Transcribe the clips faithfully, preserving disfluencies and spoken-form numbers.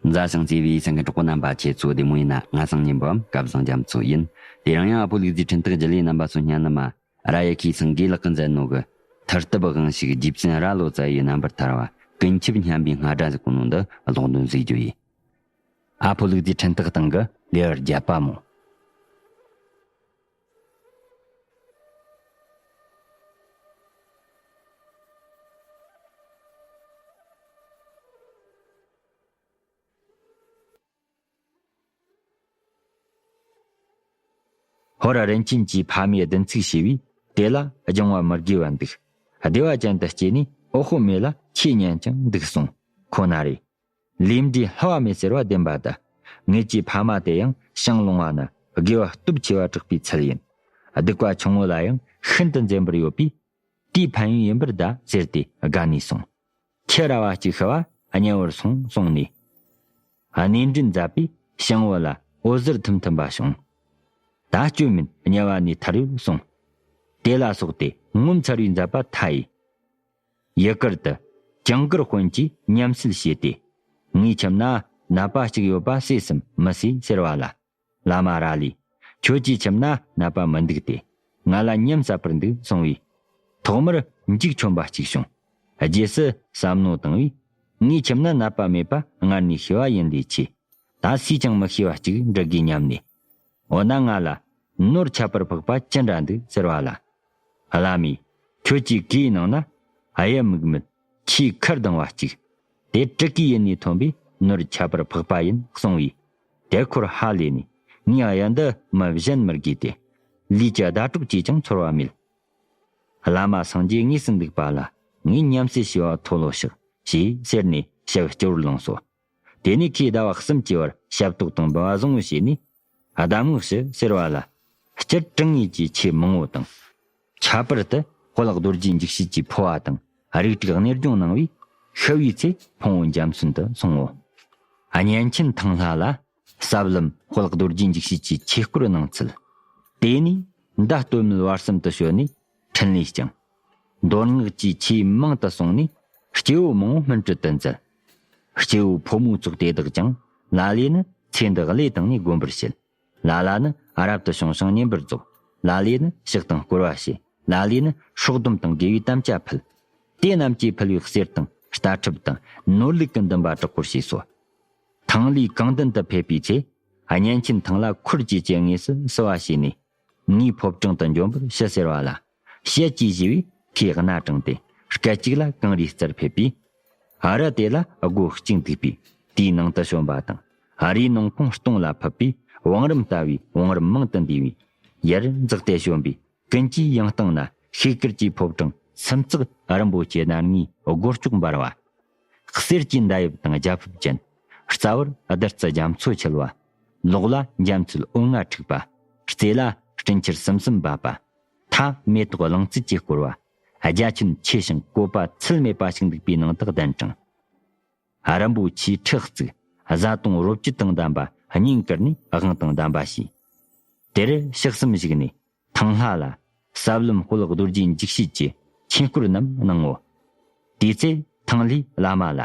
མཛའ་ཞིང་བརྩེ་བའི་སེམས་ཀྱི་གྲོགས་པོ་རྣམ་པ། ཁྱེད་ཚོ་བདེ་མོ་ཡིན་ན། ང་སང་ཉིན་པའམ་སྐལ་བཟང་རྒྱ་མཚོ་ཡིན། དེ་རིང་ཡང་ཨ་ཕོ་ལུག་རྫིའི་འཕྲིན་སྟེགས་བརྒྱུད་ལས་རྣམ་པ་ཚོ་སྙན་ནི་མ། ར་ཡ་ཁའི་སེང་གེ་ལགས་ཀྱིས་མཛད་ནོ་གི་ཐར་ཐབས་དབང་ཕྱུག་རྗེ་བཙུན་རྭ་ལོ་ཙཱ་ཡི་རྣམ་པར་ཐར་བ་ཀུན་ཁྱབ་སྙན་པའི་རྔ་སྒྲ་ཟེར་གོ་ནོ་འདི་ཀློག་འདོན་ཟིག་རྒྱུ་ཡིན། ཨ་ཕོ་ལུག་རྫིའི་འཕྲིན་སྟེགས་སྟེང་གི་ལེའུ་བརྒྱད་པ་མོ། ཧོར་རིན་ཆེན་གྱི་ཕ་མས་བདུན་ཚིགས་བྱས་པས་དེ་ལ་སྦྱང་བ་མི་དགོས་པ་འདུག། བདེ་བ་ཅན་དུ་སྐྱེས་ནས་འོ་ཧོ་མེད་ལ་ཆེས་ཉན་ཅིང་འདུག་གསུངས། ཁོ་ན་རེ། ལས་འབྲས་བསླུ་བ་མེད་ཟེར་བ་བདེན་པ་ད། ངེད་ཀྱི་ཕ་མ་དེ་ཡང་ཞང་ལུང་བ་ན་དགེ་བ་སྟོབས་ཆེ་བ་དྲག་པའི་ཚུལ་ཡིན། སྡིག་པ་ཆུང་ངུ་ལ་ཡང་ཤིན་ཏུ་འཛེམ་པར་ཡོད་པས། དེའི་ཕན་ཡོན་ཡིན་པར་གདའ་ཟེར་ཏེ་དགའ་ནས་སོང་། ཁྱི་ར་བ་གཅིག་ཤི་བ་གཉེན་བོར་སོང་གསུངས་ནས། གནས་འདྲེན་མཛད་པས་ཞང་བོད་ལ་འོད་ཟེར་ཐིམ་ཐིམ་པ་བྱུང་། ད་སྐྱོན་མིན་དམྱལ་བ་ནས་ཐར་ཡོད་གསུངས། དེ་ལ་སོགས་ཏེ་ངོ་མཚར་བའི་མཛད་པ་མཐའ་ཡས། ཡུ་གུར་དུ་ཇིང་གུར་དཔོན་གྱིས་ཉམས་སད་བྱས་ཏེ། ངའི་ཁྱིམ་ན་ནད་པ་གཅིག་ཡོད་པ་སྲིད་སམ་མི་སྲིད་ཟེར་བ་ལ། བླ་མ་ར་ལས། ཁྱོད་ཀྱི་ཁྱིམ་ན་ནད་པ་མི་འདུག་སྟེ། ང་ལ་ཉམས་སད་པར་འདུག་གསུང་བས། ཐོག་མར་འཇིགས་ཆོམ་པ་གཅིག་བྱུང་། རྗེས་སུ་བསམ་མནོ་བཏང་བས། ངའི་ཁྱིམ་ན་ནད་པ་མེད་པ་སྔར་ནས་ཤེས་པ་ཡིན་ལས་ཆེ། ད་སུས་ཀྱང་མི་ཤེས་པ་གཅིག་འབྲི་དགོས་སྙམ་ནས། འོ་ན་ང་ལ་ནོར་ཁྱད་པར་འཕགས་པ་ཅི་འདྲ་འདུག་ཟེར་བ་ལ། བླ་མས། ཁྱོད་ཀྱི་གོས་ནང་ན་གཡུ་མིག་མེད་ཁྱིའི་ཁར་ལྡང་བ་གཅིག། དེ་སྤྲུལ་སྐུའི་ཡུལ་ནས་ཐོན་པའི་ནོར་ཁྱད་པར་འཕགས་པ་ཡིན་གསུང་བས། དེ་ཁོར་ཧ་ལས་ནས། ངའི་གཡུ་འདི་མི་གཞན་མི་དགོས་ཏེ། ལུས་ཀྱི་ཟླ་གྲོགས་ཀྱིས་ཀྱང་ཚོར་བ་མེད། བླ་མ་སངས་རྒྱས་དངོས་སུ་འདུག་པ་ལ་ངས་ཉམས་སད་བྱས་པ་མཐོལ་ལོ་བཤགས་ཞེས་ཟེར་ནས་ཞབས་སྐྱབས་བླངས་སོ། དེ་ནས་ཁོས་ཟླ་བ་གསུམ་གྱི་བར་ཞབས་ཏོག་དང་འབུལ་བ་བཟང་བོ་བྱས་ནས་གདམས་ངག་ཞུ་ཟེར་བ་ལ། སྤྱིར་དྲང་ངེས་ཀྱི་ཆོས་མང་བོ་དང་། ཁྱད་པར་དུ་དཔལ་རྡོ་རྗེ་འཇིགས་བྱེད་ཀྱི་འཕོ་བ་དང་རིགས་དྲུག་གནས་སྦྱོང་གནང་བས་ཤི་བའི་ཚེ་ཕུང་པོ་འཇམ་སོན་དུ་སོང་ངོ་། གཉན་ཆེན་ཐང་ལྷ་ལ་ཟབ་ལམ་དཔལ་རྡོ་རྗེ་འཇིགས་བྱེད་ཀྱི་ཆོས་སྐོར་གནང་ཚུལ། དེ་ནས་མདའ་སྟོད་སྨད་བར་གསུམ་དུ་བྱོན་ནས་འཕྲིན་ལས་བསྐྱངས། མདོ་སྔགས་ཀྱི་ཆོས་མང་དུ་གསུངས་ནས་སྐྱེ་བོ་མང་བོ་སྨིན་གྲོལ་དུ་མཛད། སྐྱེ་བོའི་ཕོ་མོའི་ཚོགས་དེ་དག་ཀྱང་ལ་ལས་ནི་ཚེ་འདི་བློས་བཏང་ནས་བསྒོམ་པར་བྱེད། ལ་ལ་ནི་རབ་ཏུ་བྱུང་ཞིང་བསྙེན་པར་རྫོགས། ལ་ལས་ནི་ཕྱག་དང་བསྐོར་བ་བྱེད། ལ་ལས་ནི་སྲོག་སྡོམ་དང་དགེ་བའི་དམ་བཅའ་ཕུལ། དེ་རྣམས་ཀྱིས་ཕུལ་བའི་གསེར་དང་རྟ་ཁྲབ་དང་ནོར་ལུག་གི་འདུན་པ་དྲག་པོར་བྱས་སོ། ཐང་ལྷའི་གངས་ལྡན་དུ་ཕེབས་པའི་ཚེ། གཉན་ཆེན་ཐང་ལྷ་འཁོར་བཅས་ཀྱི་དངོས་སུ་བསུ་བ་བྱས་ནས། ངའི་ཕོ་བྲང་དུ་འབྱོན་པར་ཞུ་ཟེར་བ་ལ། ཞལ་གྱིས་བཞེས་པས་ཁོས་སྣ་དྲངས་ཏེ། སྐད་ཅིག་ལ་གངས་རིའི་རྩར་ཕེབས་པས། ཨ་རི་དེ་ལ་སྒོ་གཅིག་འདུག་པས་དེའི་ནང་དུ་བྱོན་པ་དང་། ཨ་རིའི་ནང་ཁོངས་སྟོང་ལ་ཕུབ་པས་བང་རིམ་ལྟ་བུའི་བང་རིམ་མང་དུ་འདུས་པས། ཡར་འཛེགས་ཏེ་བྱོན་པས་ཀུན་གྱིས་ཡང་སྟེང་ན་ཤེལ་དཀར་གྱི་ཕོ་བྲང་སུམ་རྩེག་རིན་པོ་ཆེ་སྣ་ལྔའི་སྒོ་ལྕོག་འབར་བ། གསེར་གྱི་མདའ་ཡབ་དང་རྒྱ་ཕིབས་ཅན། རྩ་བར་བདུད་རྩི་རྒྱ་མཚོ་འཁྱིལ་བ། ལོགས་ལ་འཇམ་མཚོའི་འོད་ལྔ་འཁྲིགས་པ། རྩེ་ལ་སྤྲིན་ཆུར་ཟིམ་ཟིམ་འབབ་པ། མཐའ་མེ་ཏོག་གླིང་བཙུགས་ཀྱིས་བསྐོར་བ། རྒྱ་ཁྱོན་ཆེ་ཞིང་བཀོད་པ་ཚད་མེད་པ་ཞིག་འདུག་པའི་ནང་དུ་གདན་དྲངས། རིན་པོ་ཆེའི་ཁྲི་བརྩིགས། བཟའ་བཏུང་རོ་བཅུད་དང་ལྡན་པ་བསྙེན་བཀུར་ནས་དབང་དང་ལྡན་པ་བྱས། དེར་ཕྱག་གསུམ་བཞུགས་ནས། ཐང་ལྷ་ལ་ཟབ་ལམ་དཔལ་རྡོ་རྗེ་འཇིགས་བྱེད་ཀྱི་ཆོས་སྐོར་རྣམས་གནང་ངོ་། དེའི་ཚེ་ཐང་ལྷས་བླ་མ་ལ།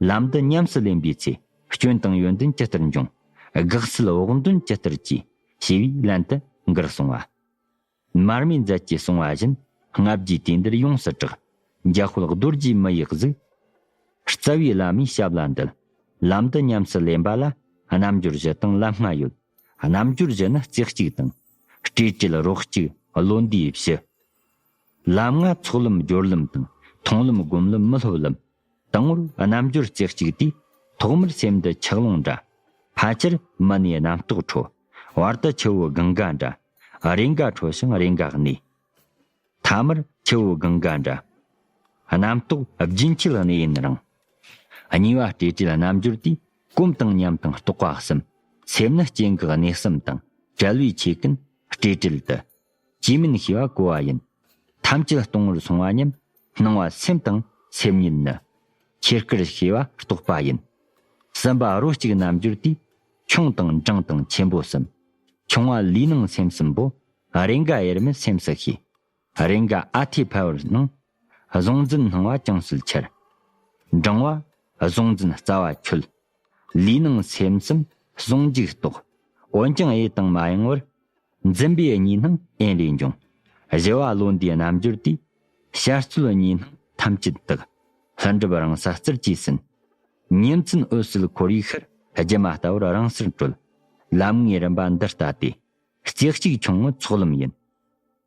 ལམ་འདི་ཉམས་སུ་ལེན་པའི་ཚེ་སྐྱོན་དང་ཡོན་ཏན་ཇི་ལྟར་འབྱུང་། དགག་སེལ་འོག་འདོན་ཇི་ལྟར་བྱེད། ཞེས་པའི་ལན་དུ་མགུར་གསུངས་པ། མར་མེ་མཛད་ཀྱིས་གསུངས་པ་བཞིན་སྔ་རྗེས་དུས་འདིར་ཡོངས་སུ་གྲགས། འཇམ་དཔལ་རྡོ་རྗེ་མི་ཡི་གཟུགས། རྩ་བའི་བླ་མའི་ཞབས་ལ་འདུད། ལམ་འདི་ཉམས་སུ་ལེན་པ་ལ་རྣལ་འབྱོར་བཞི་དང་ལམ་ལྔ་ཡོད། རྣལ་འབྱོར་བཞི་ནི་རྩེ་གཅིག་དང་། སྤྲོས་བྲལ་རོ་གཅིག་བློ་འདས་བཞི། ལམ་ལྔ་ཚོགས་ལམ་སྦྱོར་ལམ་དང་། མཐོང་ལམ་སྒོམ་ལམ་མི་སློབ་ལམ། དང་པོར་རྣལ་འབྱོར་རྩེ་གཅིག་དེས། ཐོག་མར་སེམས་འདི་ཆགས་ལོང་འདྲ། ཕལ་ཆེར་མི་ནས་རྣམ་རྟོག་འཕྲོ། བར་དུ་ཆུ་བོ་གངྒཱ་འདྲ། རེས་འགའ་འཕྲོ་ཞིང་རེས་འགའ་གནས། ཐ་མར་ཆུ་བོ་གངྒཱ་འདྲ། རྣམ་རྟོག་རྒྱུན་ཆད་གནས་ཡུན་རིང་། གཉིས་པ་སྤྲོས་བྲལ་རྣལ་འབྱོར་དེས། གོམས་དང་ཉམས་དང་རྟོག་པ་གསུམ། སེམས་ནི་སྐྱེ་འགག་གནས་གསུམ་དང་བྲལ་བའི་ཆོས་ཀུན་སྤྲོས་བྲལ་དུ། ཅིས་མིན་ཤེས་པ་གོ་བ་ཡིན། ཐམས་ཅད་སྟོང་པར་སོང་བ་མཉམ། སྣང་བ་སེམས་དང་སེམས་ཉིད་ནི། ཆོས་སྐུར་ཤེས་པ་རྟོགས་པ་ཡིན། གསུམ་པ་རོ་གཅིག་རྣལ་འབྱོར་དེས། ཆུང་དང་འབྲིང་དང་ཆེན་པོ་གསུམ། ཆུང་བ་ལུས་སྣང་སེམས་གསུམ་པོ། རེས་འགའ་དབྱེར་མེད་སེམས་སུ་ཤེས། རེས་འགའ་ཨ་ཐེ་ཕལ་པར་སྣང་། གཟུང་འཛིན་སྣང་བ་ཅུང་ཟད་འཆར། འབྲིང་བ་གཟུང་འཛིན་རྩ་བ་ཆོད། ལུས་ནང་སེམས་གསུམ་ཟུང་འཇུག་རྟོགས། འོན་ཀྱང་ཡིད་དང་མ་ཡེངས་པར། འཛིན་པའི་གཉིས་སྣང་ཨེ་ལས་འབྱུང་། བཞི་བ་བློ་འདས་རྣམ་འགྱུར་དེས། བྱ་རྩོལ་གཉིས་སྣང་ཐམས་ཅད་དག། ལྷུན་གྲུབ་རང་ས་རྩལ་གྱིས་ཟིན། ཉིན་མཚན་འོད་གསལ་འཁོར་བའི་ཤར། སྒྱུ་མ་ལྟ་བུར་རང་སར་གྲོལ། ལམ་ལྔའི་རིམ་པ་འདི་ལྟ་སྟེ། རྩེ་གཅིག་ཆུང་ངུ་ཚོགས་ལམ་ཡིན།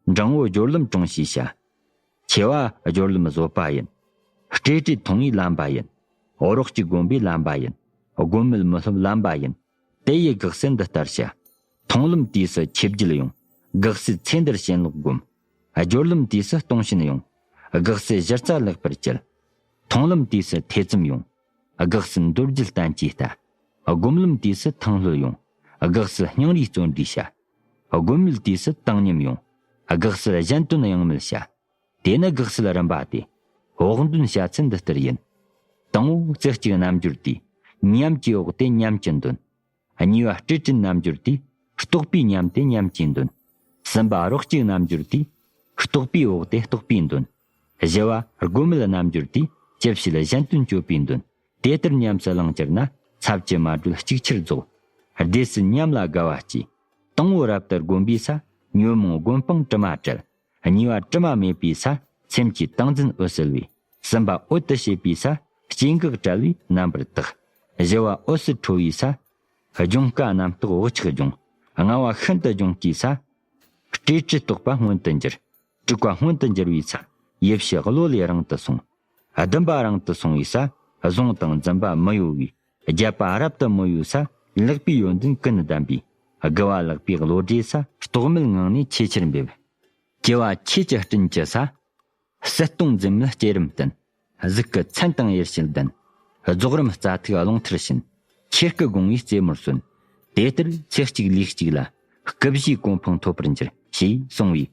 འབྲིང་བོ་སྦྱོར་ལམ་དྲུང་ཞེས་བྱ། ཆེ་བ་སྦྱོར་ལམ་བཟོད་པ་ཡིན། སྤྲོས་བྲལ་མཐོང་བའི་ལམ་པ་ཡིན། རོགས་གཅིག་བསྒོམ་པའི་ལམ་པ་ཡིན། སྒོམ་མེད་མི་སློབ་ལམ་པ་ཡིན། དེ་ཡི་དགག་བྱ་འདི་ལྟར་བྱ། མཐོང་ལམ་དུས་སུ་ཆོས་བརྒྱད་ཡོང་། དགག་བྱའི་ཚེ་འདིར་ཞེན་ལོག་བསྒོམ། སྦྱོར་ལམ་དུས་སུ་སྟོང་ཞེན་ཡོང་། དགག་བྱའི་གཞི་རྩ་ལེགས་པར་བཅད། མཐོང་ལམ་དུས་སུ་ཐེ་ཚོམ་ཡོང་། དགག་བྱའི་མདོ་རྒྱུད་བསྟན་གྱིས་ལྟ། སྒོམ་ལམ་དུས་སུ་ཐང་ལྷོད་ཡོང་། དགག་བྱའི་སྙིང་རུས་བརྩོན་འགྲུས་བྱ། སྒོམ་མེད་དུས་སུ་བཏང་སྙོམས་ཡོང་། དགག་བྱའི་གཞན་དོན་ཡང་མེད་བྱ། དེ་ནི་དགག་བྱའི་རིམ་པ་སྟེ། བོགས་འདོན་བྱ་ཚུལ་འདི་ལྟར་ཡིན། དང་པོ་རྩེ་གཅིག་རྣམ་འགྱུར་དུས། ཉམས་ཀྱི་འོག་སྟེ་ཉམས་ཀྱི་འདོན། གཉིས་པ་སྤྲོས་བྲལ་རྣམ་འགྱུར་དུས། རྟོག་པའི་ཉམས་ཏེ་ཉམས་ཀྱི་འདོན། གསུམ་པ་རོགས་གཅིག་རྣམ་འགྱུར་དུས། རྟོག་པའི་འོག་སྟེ་རྟོག་པའི་འདོན། བཞི་བ་སྒོམ་མེད་རྣམ་འགྱུར་དུས། ཅི་བྱེད་གཞན་དོན་སྤྱོད་པའི་འདོན། དེ་ལྟར་ཉམས་སུ་བླང་གྱུར་ན། ཚབས་ཀྱིས་མ་གྲོལ་གཅིག་ཆར་རྫོགས། སྡེ་སྲིད་ཉམས་ལ་དགའ་བ་སྐྱེ། དང་པོ་རབ་ཏུ་བསྒོམ་པའི་ས། ཉོན་མོངས་སྒོམ་སྤང་དྲི་མ་བྲལ། གཉིས་པ་དྲི་མ་མེད་པའི་ས། སེམས་ཀྱི་ཏིང་འཛིན་འོད་གསལ་བའི། གསུམ་པ་འོད་དུ་བྱེད་པའི་ས། སྐྱེ་འགག་བྲལ་བའི་རྣམ་པར་དག། བཞི་བ་འོད་ཟེར་འཕྲོ་བའི་ས། སྦྱོང་དཀའ་རྣམ་རྟོག་བག་ཆགས་སྦྱོང་། ལྔ་བ་ཤིན་ཏུ་སྦྱོང་དཀའི་ས། སྤྲོས་བྲལ་རྟོགས་པ་མངོན་དུ་འགྱུར། དྲུག་པ་མངོན་དུ་འགྱུར་བའི་ས། ཡིད་ཕྱི་བློ་ལས་རིང་དུ་སོང་། བདུན་པ་རིང་དུ་སོང་བའི་ས། གཟུང་དང་འཛིན་པ་མི་གཡོ་བའི། བརྒྱད་པ་རབ་ཏུ་མི་གཡོ་ས། ལེགས་པའི་ཡོན་ཏན་ཀུན་ལྡན་པའི། དགུ་བ་ལེགས་པའི་བློ་གྲོས་ས། རྟོག་མེད་ངང་ནས་ཆེས་ཆེར་འབེབས། བཅུ་བ་ཆོས་ཀྱི་སྤྲིན་གྱི་ས། གསལ་སྟོང་འཛིན་མེད་བསྐྱེད་རིམ་བསྟན། གཟུགས་ཀྱི་མཚན་དང་ཡེ་ཤེས་ལྡན། རྫོགས་རིམ་རྩ་ཐིག་རླུང་མཐར་ཕྱིན། ཆོས་སྐུ་དགོངས་པའི་རྩེ་མོར་སོན། དེ་ལྟར་ཚེ་གཅིག་ལུས་གཅིག་ལ། སྐུ་བཞིའི་གོ་འཕང་ཐོབ་པར་འགྱུར། ཞེས་གསུངས་པས།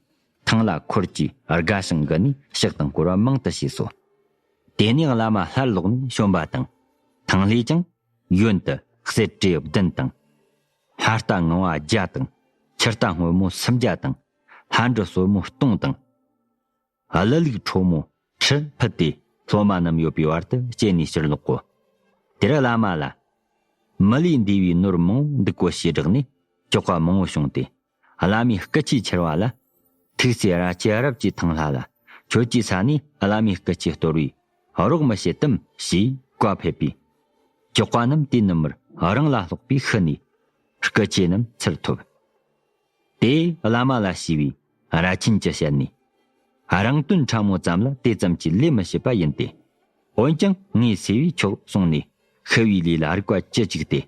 ཐང་ལྷ་འཁོར་གྱིས་དགའ་ཞིང་མགུ་ནས་ཕྱག་དང་བསྐོར་བ་མང་དུ་བྱས་སོ། དེ་ནས་བླ་མ་སླར་ལོག་ནས་བྱོན་པ་དང་། ཐང་ལྷས་ཀྱང་ཡོན་དུ་གསེར་བྲེ་བདུན་དང་། ལྷ་རྟ་ངང་བ་བརྒྱ་དང་། ཆུ་རྟ་སྔོན་མོ་སུམ་བརྒྱ་དང་། ལྷ་འབྲུ་སོར་མོ་སྟོང་དང་། ཀླུ་ལུག་ཁྲོ་མོ་ཁྲི་ཕུད་དེ་སློབ་མ་རྣམས་ཡོད་པའི་བར་དུ་བསྐྱལ་ནས་ཕྱིར་ལོག་གོ། དེར་བླ་མ་ལ། མི་ལུས་འདས་པའི་ནོར་མང་པོ་འདུག་གོ་ཞེས་བསྒྲགས་ནས་གྱོགས་པ་མང་པོ་བྱུང་སྟེ། བླ་མའི་སྐུ་ཆས་ཁྱེར་བ་ལ། ཐུགས་སྲས་ར་ཆེ་རབ་ཀྱིས་ཐང་ལྷ་ལ། ཁྱོད་ཀྱི་ས་ནས་བླ་མའི་སྐུ་ཆས་གཏོར་བས་རོགས་མི་བྱེད་དམ་ཞེས་བཀའ་ཕེབས་པས། གྱོགས་པ་རྣམས་དུས་ནམ་མར་རང་ལ་སློག་པའི་ཤུལ་ནས་སྐུ་ཆས་རྣམས་ཚུར་ཐོབ། དེས་བླ་མ་ལ་ཞུས་པས་ར་ཆེན་གྱིས་བཤད་ནས། རང་དོན་ཕྲ་མོ་ཙམ་ལ་དེ་ཙམ་གྱིས་ལས་མི་བྱེད་པ་ཡིན་ཏེ། འོན་ཀྱང་ངས་སེལ་བས་ཆོག་གསུངས་ནས་ཤི་བའི་ལས་ལ་རིག་པ་ཅི་གཅིག་སྟེ།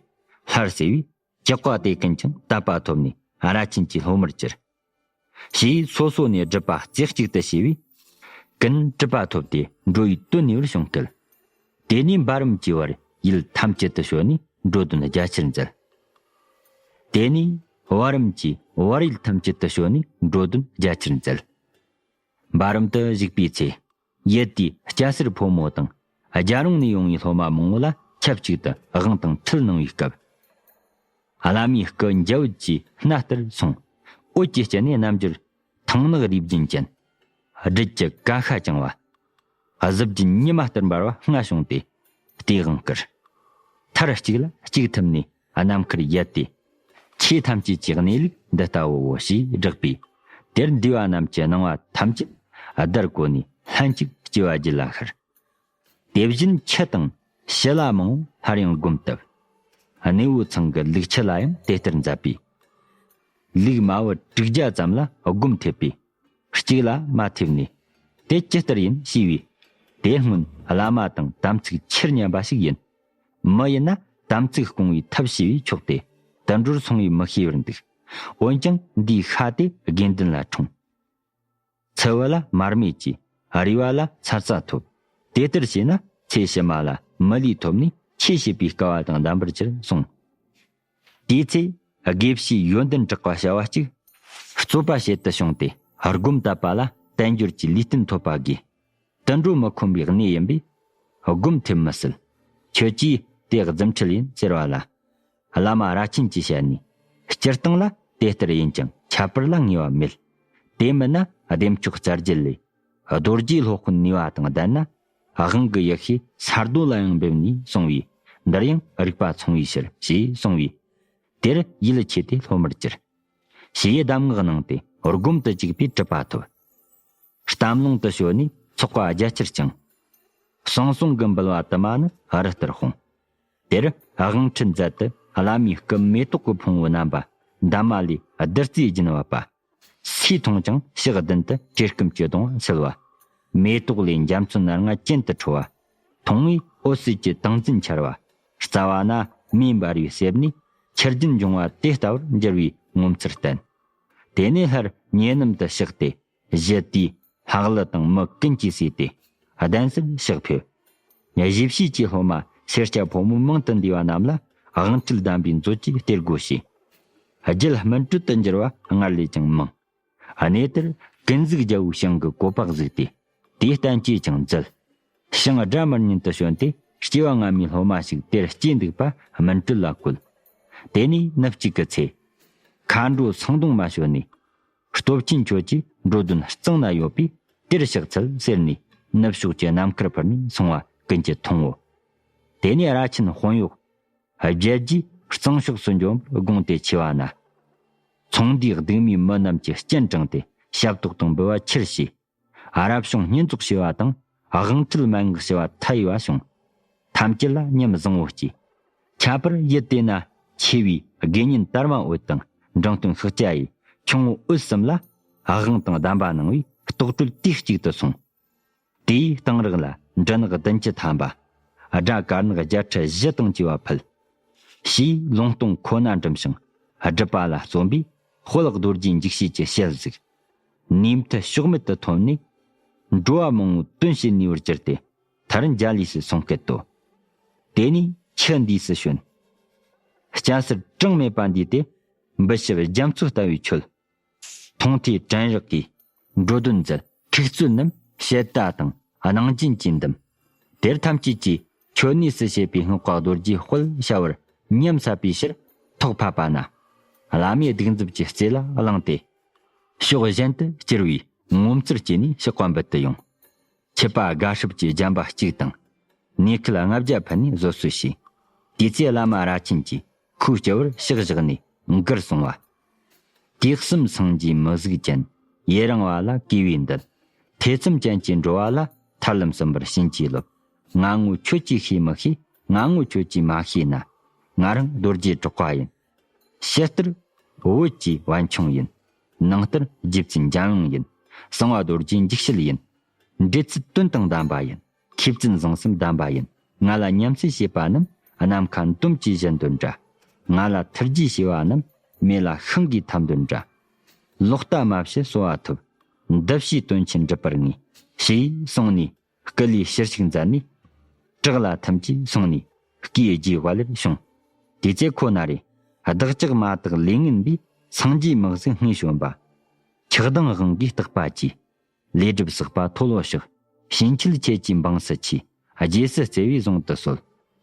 སླར་སེལ་བས་གྱོགས་པ་དེ་ཀུན་ཀྱང་དད་པ་ཐོབ་ནས་ར་ཆེན་གྱི་སློབ་མར་གྱུར། ཞེས་སོ་སོ་ནས་སྒྲུབ་པ་རྩེ་གཅིག་ཏུ་བྱས་པས། ཀུན་གྲུབ་པ་ཐོབ་སྟེ་འགྲོ་བའི་དོན་གཉེར་བར་བྱུང་སྐད། དེ་ནས་འབའ་རམས་ཀྱི་བར་ཡུལ་ཐམས་ཅད་དུ་བྱོན་ནས་འགྲོ་དོན་རྒྱ་ཆེར་མཛད། དེ་ནས་བར་རམས་ཀྱི་བར་ཡུལ་ཐམས་ཅད་དུ་བྱོན་ནས་འགྲོ་དོན་རྒྱ་ཆེར་མཛད། འབའ་རམས་དུ་བཞུགས་པའི་ཚེ། ཡུལ་དེའི་སྐྱ་སེར་ཕོ་མོ་དང་རྒྱལ་རོང་ནས་ཡོང་བའི་སློབ་མ་མང་པོ་ལ་ཆབས་ཅིག་ཏུ་དབང་དང་ཁྲིད་གནང་བའི་སྐབས། བླ་མའི་སྐུ་འཇའ་འོད་ཀྱི་སྣ་ལྟར་སོང་། འོད་ཀྱི་དཀྱིལ་ནས་རྣམ་འགྱུར་ཐང་ནག་རིའི་རྒྱན་ཅན། སྦྲུལ་གྱི་ཀ་ཤ་བཅིངས་པ། གཟི་བརྗིད་ཉི་མ་ལྟར་འབར་བ་ལྔ་བྱུང་སྟེ་སྟེས་དབང་བསྐུར། མཐར་གཅིག་ལ་གཅིག་ཐིམ་ནས་ནམ་མཁར་ཡལ་ཏེ། ཆོས་ཐམས་ཅད་ཀྱི་གནས་ལུགས་འདི་ལྟ་བུ་བོ་ཞེས་བསྒྲགས་པས། དེར་འདུས་པ་རྣམས་ཀྱི་སྣང་བ་ཐམས་ཅད་བརྡར་བཀོད་ནས་ལྷན་ཅིག་སྐྱེ་བ་རྒྱུད་ལ་ཤར། དེ་བཞིན་ཁྱི་དང་བྱི་ལ་མང་པོ་སླར་ཡང་བསྒོམས་བཏབ། གནས་བོ་ཚང་གི་ལུག་ཁྱི་ལ་ཡང་དེ་ལྟར་མཛད་པས། ལུག་མ་བུ་དྲུག་བརྒྱ་ཙམ་ལ་བསྒོམ་ཐེབས་པས། གཅིག་ལ་མ་ཐེབས་ནས། དེ་ཅི་ལྟར་ཡིན་ཞུས་པས། དེ་སྔོན་བླ་མ་དང་དམ་ཚིག་ཆེར་ཉམས་པ་ཞིག་ཡིན། མི་ཡིན་ན་དམ་ཚིག་སྐོང་བའི་ཐབས་ཤེས་པས་ཆོག་སྟེ། དུད་འགྲོར་སོང་བས་མི་ཤེས་པར་འདུག། འོན་ཀྱང་འདིའི་ཤ་དེ་དགེ་འདུན་ལ་འཁྲུངས། ཚུལ་བུ་ལ་མར་མེ་སྐྱེས། རུས་པ་ལ་ཚ་ཚ་ཐོབ། དེ་ལྟར་བྱས་ན་ཚེ་ཕྱི་མ་ལ་མི་ལུས་ཐོབ་ནས་ཆོས་བྱེད་པའི་སྐལ་བ་དང་ལྡན་པར་གྱུར་གསུངས། དེའི་ཚེ་དགེ་བཤེས་ཡོན་ཏན་གྲགས་པ་བྱ་བ་གཅིག་རྩོད་པ་བྱེད་དུ་བྱུང་སྟེ། སྒོམ་དད་པ་ལ་དལ་འབྱོར་གྱི་ལུས་རྟེན་ཐོབ་པ་དགོས། དུད་འགྲོ་མི་ཁོམ་པའི་གནས་ཡིན་པས་སྒོམ་ཐེབས་མི་སྲིད། ཁྱོད་ཀྱིས་དེ་རྫུ་འཕྲུལ་ཡིན་ཟེར་བ་ལ། བླ་མ་ར་ཆེན་གྱིས་བཤད་ནས། སྤྱིར་བཏང་ལ་དེ་ལྟར་ཡིན་ཀྱང་ཁྱད་པར་ལ་ངེས་པ་མེད། དེ་མིན་ན་བདེ་མཆོག་རྩ་རྒྱུད་ལས། རྡོ་རྗེ་སློབ་དཔོན་ནུས་པ་དང་ལྡན་ན། དབང་གི་ཡེ་ཤེས་ས་རྡོ་ལ་ཡང་འབེབས་ནས་གསུངས་པས། འདིར་ཡང་རིག་པ་མཚུངས་པའི་ཕྱིར་ཞེས་གསུངས་པས། དེར་ཡིད་ཆེས་ཏེ་སློབ་མར་གྱུར། ཞེས་གདམས་ངག་གནང་སྟེ་སྒོམ་དུ་བཅུག་པས་གྲུབ་པ་ཐོབ། གཏམ་ལུང་དུ་ཞོན་ནས་ཚོགས་པ་རྒྱ་ཆེར་བསྐྱངས། ཟང་ཟིང་གི་འབུལ་བ་དུ་མ་ནི་རི་ལྟར་སྤུངས། དེར་དབང་ཁྲིད་མཛད་དུ་བླ་མའི་སྐུ་མེ་ཏོག་གི་ཕུང་པོ་བསྣམས་པ་འདབ་མ་ལས་བདུད་རྩིའི་རྒྱུན་བབས་པ། སུས་མཐོང་ཀྱང་ཕྱག་གདན་དུ་བཀྲེས་སྐོམ་གྱི་གདུང་བ་སེལ་བ། མེ་ཏོག་ལས་འཇའ་ཚོན་སྣ་ལྔ་གྱེན་དུ་འཕྲོ་བ། མཐོང་བས་འོད་ཟེར་གྱི་ཏིང་འཛིན་འཆར་བ། རྩ་བ་ན་མེ་འབར་བའི་གསེབ་ནས་ཆུ་རྒྱུན་འབྱུང་བ་དེ་ལྟ་བུར་འགྱུར་བའི་ངོ་མཚར་བསྟན། དེ་ནས་སླར་ཉེ་གནམ་དུ་གཤེགས་ཏེ། གཞི་དེའི་ལྷག་ལུ་དང་མི་ཀུན་གྱིས་བསུས་ཏེ་གདན་སར་ཕྱག་ཕེབས། གཞིས་བྱེས་ཀྱི་སློབ་མ་སེར་སྐྱ་ཕོ་མོ་མང་དུ་འདུས་པ་རྣམས་ལ་དབང་ཁྲིད་གདམས་པའི་མཛོད་ཀྱི་གཏེར་སྒོ་ཕྱེས། རྒྱུད་སྨིན་གྲོལ་དུ་འགྱུར་བ་སྔར་ལས་ཀྱང་མང་། གནས་དེར་ཀུན་གཟིགས་རྒྱལ་པོའི་ཞིང་གི་བཀོད་པ་གཟིགས་ཏེ། དེའི་བསྟན་བཅོས་ཀྱང་མཛད། ཞིང་སྒྲ་མི་སྙན་དུ་བྱོན་ཏེ་སྐྱེ་བ་སྔ་མའི་སློབ་མ་ཞིག་དེར་སྐྱེས་འདུག་པ་སྨིན་གྲོལ་ལ་བཀོད། དེ་ནས་ནུབ་གཅིག་གི་ཚེ། མཁའ་འགྲོ་སེང་གདོང་མ་བྱོན་ནས། སྟོབས་ཆེན་ཁྱོད་ཀྱི་འགྲོ་དོན་གཙང་ན་ཡོད་པས་དེར་ཕྱག་འཚལ་ཟེར་ནས་ནུབ་ཕྱོགས་ཀྱི་ནམ་མཁར་འཕུར་ནས་སོང་བ་ཀུན་གྱིས་མཐོང་ངོ་། དེ་ནས་རྭ་ཆེན་དཔོན་གཡོག་རྒྱལ་རྗེས་གཙང་ཕྱོགས་སུ་འབྱོན་པར་དགོངས་ཏེ་མཆི་བ་ན། ཚོང་འདུས་གདུང་མའི་མི་རྣམས་ཀྱིས་སྤྱན་དྲངས་ཏེ་ཞབས་ཏོག་དང་འབུལ་བ་ཆེར་བྱས། རབ་བྱུང་བསྙེན་རྫོགས་བྱས་པ་དང་དབང་ཁྲིད་མན་ངག་བྱས་པ་མཐའ་ཡས་པ་བྱུང་། ཐམས་ཅད་ལ་ཉམས་བཟང་པོ་སྐྱེས། ཁྱད་པར་ཡུལ་དེ་ན་ཆེ་བའི་དགེ་བསྙེན་དར་མ་འོད་དང་འབྲིང་སྟོན་ཤཱཀྱ་ཡི་ཁྱུང་པོ་འོད་གསུམ་ལ་དབང་དང་གདམས་པ་གནང་བས་རྟོགས་གྲོལ་དུས་གཅིག་ཏུ་སོང་། དེའི་གཏང་རག་ལ་འབྲུ་ནག་བདུན་ཅུ་ཐམ་པ། སྒྲ་དཀར་ནག་བརྒྱད་ཁྲི་བཞི་སྟོང་བཅས་པ་ཕུལ། ཞེས་ལུང་སྟོང་ཁོ་ན་འགྲིམ་ཞིང་སྒྲུབ་པ་ལ་རྩོམ་པས་དཔལ་རྡོ་རྗེ་འཇིགས་བྱེད་ཀྱི་ཞལ་གཟིགས། ནུས་མཐུ་ཕྱོགས་མེད་དུ་ཐོན་ནས། འགྲོ་བ་མང་པོའི་དོན་བྱེད་ནུས་པར་གྱུར་ཏེ། མཐར་འཇའ་ལུས་སུ་སོང་སྐད་དོ། དེ་ནས་ཆུ་འདུས་སུ་བྱོན། སྐྱ་སེར་གྲངས་མེད་པ་འདུས་ཏེ། འབུལ་ཞབས་རྒྱ་མཚོ་ལྟ་བུའི་ཁྱོད། མཐོང་ཐོས་དྲན་རེག་གིས། འགྲོ་དོན་མཛད། ཐུགས་བརྩོན་རྣམས་བྱེད་ལྟ་དང་སྣང་བརྒྱུད་ཀྱིས་འདུམ། དེར་ཐམས་ཅད་ཀྱིས་ཁྱོད་ནུས་སུ་བྱེད་པའི་སྔགས་པ་རྡོ་རྗེའི་དཔལ་བྱ་བར་ཉམས་སད་པའི་ཕྱིར་ཐོག་ཕབ་པ་ན། བླ་མའི་གདུགས་མཛུབ་ཀྱི་རྩེ་ལ་བླངས་ཏེ། ཕྱོགས་གཞན་དུ་བསྐྱུར་བའི་ངོ་མཚར་སྐྱེས་ནས་གཤེགས་པ་འབུལ་དུ་ཡོང་། ཆུ་པ་དགའ་སྲབ་ཀྱི་རྒྱན་པ་གཅིག་དང་། ནས་ཁུལ་ལྔ་བརྒྱ་ཕུལ་ནས་བཟོད་གསོལ་བྱས། དེ་ཚེ་བླ་མ་རྭ་ཆེན་གྱིས་ཁོའི་སྤྱི་བོར་ཕྱག་བཞག་ནས་མགུར་གསུང་བ། དུས་གསུམ་སངས་རྒྱས་མི་གཟུགས་ཅན། ཡི་རང་བ་ལ་གུས་པས་འདུད། ཐེ་ཚོམ་ཅན་གྱི་འགྲོ་བ་ལ། ཐར་ལམ་གསུམ་པར་བྱིན་གྱིས་རློབས། ང་ངོ་ཁྱོད་ཀྱིས་ཤེས་མི་ཤེས། ང་ངོ་ཁྱོད་ཀྱིས་མ་ཤེས་ན། ང་རང་རྡོ་རྗེ་གྲགས་པ་ཡིན། ཕྱི་ལྟར་བོད་ཀྱི་པཎ་ཆེན་ཡིན། ནང་ལྟར་རྗེ་བཙུན་འཇམ་དབྱངས་ཡིན། གསང་བ་རྡོ་རྗེ་འཇིགས་བྱེད་ཡིན། འབྲེལ་ཚད་དོན་དང་ལྡན་པ་ཡིན། མཁས་བཙུན་བཟང་གསུམ་ལྡན་པ་ཡིན། ང་ལ་ཉམས་སད་བྱེད་པ་རྣམས་ནམ་མཁའ་འདོམ་གྱི་བཞིན་དུ་འདྲ། ང་ལ་ཐུགས་རྗེ་བྱེད་པ་རྣམས་མེ་ལ་ཤིང་གི་ཐབས་འདུན་འདྲ། ལོག་ལྟ་མ་བྱེད་གསོལ་བ་ཐོབ། འདི་ཕྱིའི་དོན་ཆེན་འགྲུབ་པར་ངེས། ཞེས་གསུངས་ནས་སྐུ་ལུས་ཕྱིར་བཤིག་མཛད་ནས། བྲག་ལ་ཐིམ་གྱིས་སོང་ནས་སྐུའི་རྗེས་དཔལ་ལེར་བྱུང་། དེ་ཚེ་ཁོ་ན་རེ་བདག་ཅག་མ་དག་ལས་ངན་པས་སངས་རྒྱས་མི་གཟུགས་སྔས་བྱོན་པ། ཆགས་སྡང་དབང་གིས་བརྟག་པ་གྱིས། ལས་སྒྲིབ་བསགས་པ་མཐོལ་ལོ་བཤགས། ཕྱིན་ཆད་ཁྱེད་ཀྱི་འབངས་སུ་མཆི། རྗེས་སུ་བརྩེ་བས་བཟུང་དུ་གསོལ།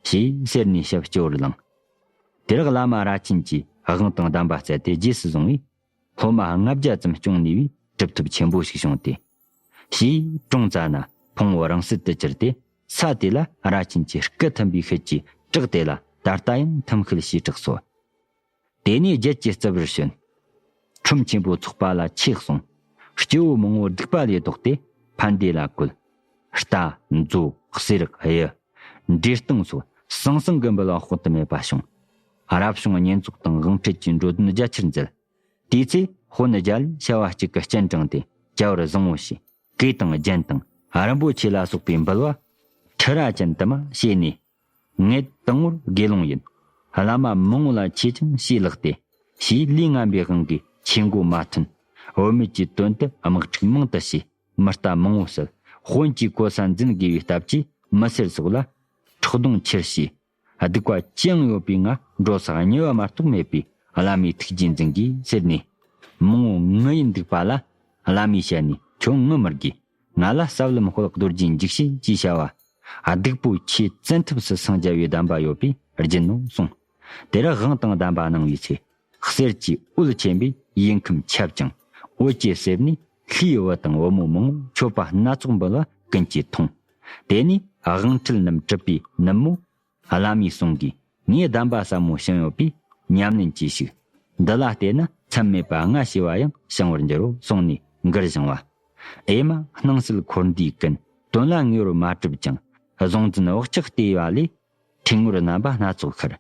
ཞེས་ཟེར་ནས་ཞབས་སྤྱི་བོར་བླངས། དེར་བླ་མ་རྭ་ཆེན་གྱིས་དབང་དང་གདམས་པ་སྩལ་ཏེ་རྗེས་སུ་བཟུང་བས། སློབ་མ་ལྔ་བརྒྱ་ཙམ་སྐྱོང་ནུས་པའི་གྲུབ་ཐོབ་ཆེན་པོ་ཞིག་བྱུང་སྟེ། ཞེས་ཀྲོང་ཙ་ན་ཕུང་པོ་རིང་བསྲེལ་དུ་གྱུར་ཏེ། ས་དེ་ལ་རྭ་ཆེན་གྱི་སྐུ་ཐིམ་པའི་ཤུལ་གྱི་བྲག་དེ་ལ་ད་ལྟ་ཡང་ཐིམ་ཤུལ་ཞེས་གྲགས་སོ། དེ་ནས་རྒྱལ་གྱི་རྩིབས་བར་བྱོན། ཁྲོམ་ཆེན་པོ་ཚོགས་པ་ལ་ཆས་གསུངས། སྐྱེ་བོ་མང་པོ་སྡིག་པ་ལས་ལྡོག་སྟེ་ཕན་བདེ་ལ་བཀོད། རྟ། མཛོ། གསེར། གཡུ། འབྲས་སྟོང་སོགས་ཟང་ཟིང་གི་འབུལ་བ་དཔག་ཏུ་མེད་པ་བྱུང་། རབ་བྱུང་བསྙེན་རྫོགས་དང་དབང་ཁྲིད་ཀྱི་འགྲོ་དོན་རྒྱ་ཆེར་མཛད། དེའི་ཚེ་དཔོན་རྒྱལ་བྱ་བ་གཅིག་གི་སྤྱན་དྲངས་ཏེ་བྱ་བར་བཟང་བོ་བྱས། གོས་དང་རྒྱན་དང་རིན་པོ་ཆེ་ལ་སོགས་པའི་འབུལ་བ་ཁྲི་ར་ཅན་དུ་མ་བྱས་ནས། ངེད་དང་པོར་དགེ་སློང་ཡིན། བླ་མ་མང་པོ་ལ་ཆས་ཀྱང་ཞེས་ལེགས་ཏེ། ཞེས་ལུས་ངན་པའི་དབང་གིས་ཆོས་མགོ་མ་ཐོན། བུད་མེད་ཀྱི་དོན་དུ་དམག་འཁྲུག་མང་དུ་བྱས། མི་རྟ་མང་པོ་བསད། དཔོན་གྱི་གོ་ས་འཛིན་དགོས་པའི་སྟབས་ཀྱིས་མི་སེར་སོགས་ལ་ཁྲག་རྡུང་ཆེར་བྱས། སྡིག་པ་ཅི་ཡང་ཡོད་པའི་ང་འགྲོ་ས་གཉེར་བ་མ་གཏོགས་མེད་པས་བླ་མའི་ཐུགས་རྗེས་འཛིན་དགོས་ཟེར་ནས། མང་པོ་ངུ་ཡིན་འདུག་པ་ལ་བླ་མའི་ཞལ་ནས་ཁྱོད་ངུ་མི་དགོས། ང་ལ་ཟབ་ལམ་དཔལ་རྡོ་རྗེ་འཇིགས་བྱེད་ཅེས་བྱ་བ། སྡིག་པོ་ཆེས་བཙན་ཐབས་སུ་སངས་རྒྱ་བའི་གདམས་པ་ཡོད་པས་བརྒྱུད་ནོ་གསུངས། དེར་དབང་དང་གདམས་པ་གནང་བའི་ཚེ། གསེར་གྱི་འོད་ཆེན་པོས་ཡིད་ཁམས་ཁྱབ་ཅིང་། འོད་ཀྱི་གསེབ་ནས་ལྷའི་བུ་དང་བུ་མོ་མང་པོ་མཆོད་པ་སྣ་ཚོགས་འབུལ་བ་ཀུན་གྱིས་མཐོང་། དེ་ནས་དབང་ཁྲིད་རྣམས་གྲུབ་པའི་ནུབ་མོ། བླ་མའི་གསུང་གིས་ངས་གདམས་པ་ཟབ་མོ་བྱིན་ཡོད་པས་ཉམས་ལེན་གྱིས་ཤིག། འདི་ལ་བལྟས་ན་མཚམས་མེད་པ་སྔ་ཕྱི་བ་ཡང་བྱང་བར་འགྱུར་རོ་གསུངས་ནས་མགུར་བཞེངས་པ། ཨེ་མ་སྣང་སྲིད་འཁོར་འདས་ཀུན། དོན་ལ་ངེས་པར་མ་གྲུབ་ཅིང་། གཟུང་འཛིན་བག་ཆགས་ལྟེ་བ་ལས། ཕྲེང་ངོར་རྣམ་པ་སྣ་ཚོགས་ཤར།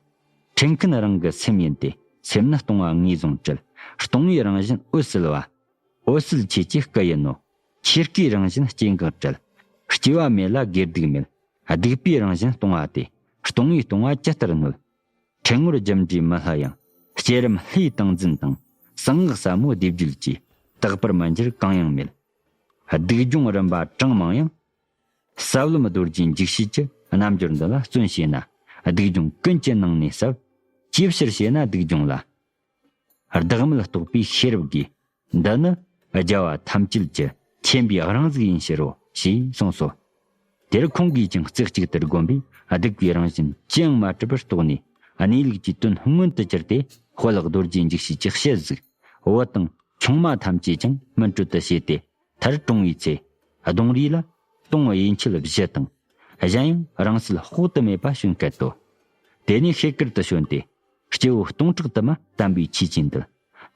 ཕྲེང་མཁན་རང་གི་སེམས་ཡིན་ཏེ། སེམས་ནི་སྟོང་པ་ངོས་བཟུང་བྲལ། སྟོང་པའི་རང་བཞིན་འོད་གསལ་བ། འོད་གསལ་ཆོས་ཀྱི་སྐུ་ཡིན་ནོ། ཆོས་སྐུའི་རང་བཞིན་སྐྱེ་འགག་བྲལ། སྐྱེ་བ་མེད་ལ་དགེ་སྡིག་མེད། སྡིག་པའི་རང་བཞིན་སྟོང་པ་སྟེ། སྟོང་པའི་སྟོང་པ་ཇི་ལྟར་གནོད། ཕྲེང་ངོར་རྒྱུ་འབྲས་མི་སླུ་ཡང་། བསྐྱེད་རིམ་ལྷའི་ཏིང་འཛིན་དང་། གསང་སྔགས་ཟབ་མོ་སྡེ་བརྒྱད་ཀྱིས། དག་པར་མི་འགྱུར་གང་ཡང་མེད། སྡིག་སྦྱོང་རིམ་པ་གྲངས་མང་ཡང་། ཟབ་ལམ་རྡོ་རྗེ་འཇིགས་བྱེད་ཀྱི། རྣལ་འབྱོར་འདི་ལ་བརྩོན་བྱས་ན། སྡིག་སྦྱོང་ཀུན་གྱི་ནང་ནས་ཟབ། ཅིའི་ཕྱིར་ཞེ་ན་སྡིག་སྦྱོང་ལ། བདག་མེད་རྟོགས་པའི་ཤེས་རབ་དགོས། འདི་ནི་རྒྱལ་བ་ཐམས་ཅད་ཀྱི། མཁྱེན་པའི་རང་གཟུགས་ཡིན་ཕྱིར་རོ། ཞེས་གསུངས་སོ། དེར་ཁོང་གིས་ཀྱང་རྩེ་གཅིག་ཏུ་བསྒོམས་པས་སྡིག་པའི་རང་བཞིན་ཅི་ཡང་མ་གྲུབ་པར་རྟོགས་ནས། གནས་ལུགས་ཀྱི་དོན་མངོན་དུ་གྱུར་ཏེ། དཔལ་རྡོ་རྗེ་འཇིགས་བྱེད་ཀྱི་ཞལ་གཟིགས། བུ་དང་ཆུང་མ་ཐམས་ཅད་ཀྱང་སྨིན་གྲོལ་དུ་བྱས་ཏེ། མཐར་གྲོངས་པའི་ཚེ། གདུང་རིས་ལ་སྟོང་གཡས་འཁྱིལ་བཞི་དང་། གཞན་ཡང་རིང་བསྲེལ་དཔག་ཏུ་མེད་པ་བྱོན་སྐད་དོ། དེ་ནས་ཤེལ་དཀར་དུ་བྱོན་ཏེ། སྐྱེ་བོ་སྟོང་ཕྲག་དུ་མ་བསྟན་པའི་ཆོས་ཀྱི་མདུད།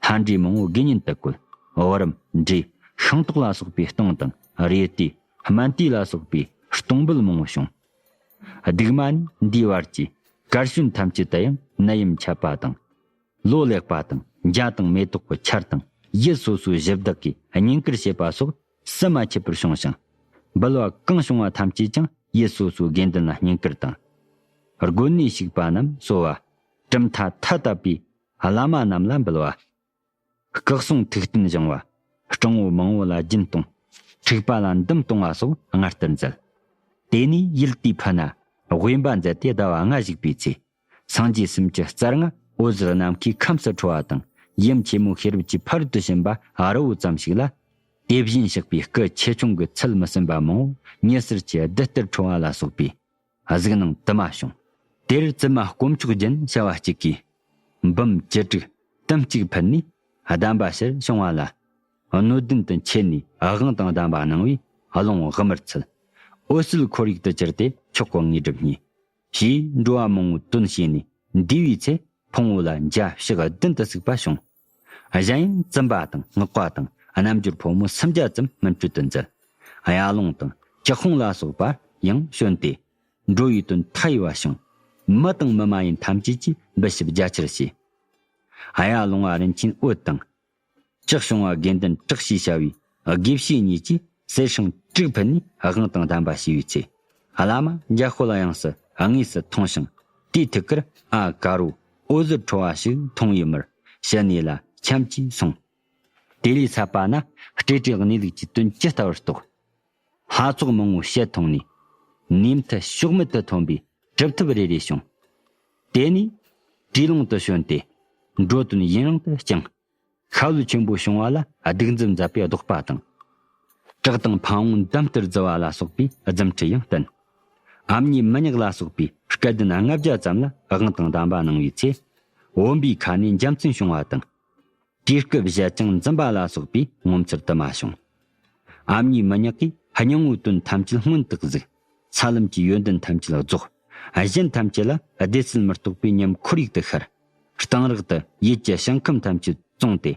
ལྷ་འདྲེ་མང་པོ་དགེ་བསྙེན་དུ་བཀོད། བུ་རམ་འདྲེ་ཤིང་ཏོག་ལ་སོགས་པའི་སྟོང་དང་། རེ་ལྟོས་སྨན་ལྟས་ལ་སོགས་པའི་སྟོང་འབུལ་མང་པོ་བྱུང་། སྡིག་མ་ནི་འདིའི་བར་གྱི་གར་བྱོན་ཐམས་ཅད་དུ་ཡང་ནད་ཡམས་ཁྱབ་པ་དང་། ལོ་ལེགས་པ་དང་འཇའ་དང་མེ་ཏོག་གི་ཆར་དང་ཡུལ་སོ་སོའི་གཞི་བདག་གིས་བསྙེན་བཀུར་བྱེད་པ་སོགས་བསམ་མ་ཁྱབ་པར་བྱུང་ཞིང་། འབུལ་བ་གང་བྱུང་བ་ཐམས་ཅད་ཀྱང་ཡུལ་སོ་སོའི་དགེ་འདུན་ལ་བསྙེན་བཀུར་དང་། དགོན་གནས་ཞིག་པ་རྣམས་གསོལ་བ། གྲུབ་མཐའ་མཐའ་དག་པའི་བླ་མ་རྣམས་ལ་འབུལ་བ། སྐུ་གསུང་ཐུགས་རྟེན་བཞེངས་པ། སྤྲང་པོ་མང་པོ་ལ་སྦྱིན་གཏོང་། འཁྲུག་པ་ལ་འདུམ་གཏོང་བ་སོགས་སྔར་ལྟར་མཛད། དེ་ནས་ཡུལ་དེའི་ཕུ་ན་དབེན་པ་མཛད་དེ་ཟླ་བ་ལྔ་བཞུགས་པའི་ཚེ། སངས་རྒྱས་སུམ་ཅུ་རྩ་ལྔ་འོད་ཟེར་ནམ་མཁའི་ཁམས་སུ་འཕྲོ་བ་དང་། ཡུམ་ཆེན་མོ་ཤེས་རབ་ཀྱི་ཕ་རོལ་ཏུ་ཕྱིན་པ་རི་བོ་ཙམ་ཞིག་ལ། དེ་བཞིན་གཤེགས་པའི་སྐུ་ཆེ་ཆུང་གི་ཚུལ་མི་ཟིན་པ་མང་པོ་ཉི་ཟེར་གྱི་རྡུལ་ལྟར་འཕྲོ་བ་ལ་སོགས་པའི་གཟུགས་སྣང་དུ་མ་བྱུང་། དེར་བཙུན་མ་དཀོན་མཆོག་རྒྱན་བྱ་བ་གཅིག་གིས། འབུམ་བཅུ་དྲུག་དུམ་གཅིག་ཕུལ་ནས་གདམས་པ་ཕྱིར་བྱུང་བ་ལ། སྣོད་ལྡན་དུ་མཆེད་ནས་དབང་དང་གདམས་པ་གནང་བས་རླུང་དབུ་མར་ཚུད། འོད་གསལ་ཁོར་ཡུག་ཏུ་གྱུར་ཏེ་མཆོག་གི་དངོས་གྲུབ་བརྙེས། ཞེས་འགྲོ་བ་མང་པོའི་དོན་བྱས་ནས་འདས་པའི་ཚེ། ཕུང་པོ་ལ་འཇའ་ཕྱག་བདུན་དུ་བརྩིགས་པ་བྱུང་། གཞན་ཡང་བཙུན་པ་དང་སྔགས་པ་དང་རྣལ་འབྱོར་ཕོ་མོ་སུམ་བརྒྱ་ཙམ་སྨིན་གྲོལ་དུ་མཛད། གཡའ་ལུང་དང་ལྕགས་ཁུང་ལ་སོགས་པ་ཡང་བྱོན་ཏེ། འགྲོ་བའི་དོན་མཐའ་ཡས་པ་བྱུང་། མི་དང་མི་མ་ཡིན་ཐམས་ཅད་ཀྱིས་འབུལ་ཞབས་རྒྱ་ཆེར་བྱས། གཡའ་ལུང་བ་རིན་ཆེན་འོད་དང་། ལྕགས་གཞོང་བ་དགེ་འདུན་གྲགས་ཞེས་བྱ་བའི་དགེ་བཤེས་གཉིས་ཀྱིས་གསེར་སྲང་དྲུག་ཕུལ་ནས་དབང་དང་གདམས་པ་ཞུས་པའི་ཚེ། བླ་མ་འཇམ་དཔལ་དབྱངས་སུ་དངོས་སུ་མཐོང་ཞིང་། དེའི་ཐུགས་ཀར་ཨ་ཀ་རོ་འོད་ཟེར་འཕྲོ་བ་ཞིག་མཐོང་བའི་མུར་ཞི་གནས་ལ་འཁྱམས་ཀྱིས་སོང་། དེ་ལས་ཚད་པ་ན་སྤྲོས་བྲལ་གནས་ལུགས་ཀྱི་དོན་ཇི་ལྟ་བར་རྟོགས། ལྷ་ཚོགས་མང་པོ་ཞལ་མཐོང་ནས། ནུས་མཐུ་ཕྱོགས་མེད་དུ་ཐོན་པའི་གྲུབ་ཐོབ་རེ་རེ་བྱུང་། དེ་ནས་བྲིས་ལུང་དུ་བྱོན་ཏེ། འགྲོ་དོན་ཡུན་རིང་དུ་བསྐྱངས། ཤ་བོ་ཆེན་པོ་བྱུང་བ་ལ་གདུགས་འཛིན་མཛད་པའི་ལྡོག་པ་དང་། བྲག་དང་ཕ་བོང་འདམ་ལྟར་རྫི་བ་ལ་སོགས་པའི་རྫུ་འཕྲུལ་ཡང་བསྟན། ཨ་མྱེས་མི་ཉག་ལ་སོགས་པའི་སྐལ་ལྡན་ལྔ་བརྒྱ་ཙམ་ལ་དབང་དང་གདམས་པ་གནང་བའི་ཚེ། བུམ་པའི་ཁ་ནས་འཇའ་ཚོན་བྱུང་བ་དང་། གྲོས་སྐུ་བཞད་ཅིང་འཛུམ་པ་ལ་སོགས་པའི་ངོ་མཚར་དུ་མ་བྱུང་། ཨ་མྱེས་མི་ཉག་གིས་སྙིང་པོའི་དོན་ཐམས་ཅད་མངོན་དུ་གཟིགས། ས་ལམ་གྱི་ཡོན་ཏན་ཐམས་ཅད་རྫོགས། གཞན་ཐམས་ཅད་ལ་བདེ་སྲིད་མི་རྟོག་པའི་ཉམས་ཁོར་ཡུག་ཏུ་ཤར། གཏིང་རགས་དུ་ཡུལ་གྱི་ཞིང་ཁམས་ཐམས་ཅད་བཙོངས་ཏེ།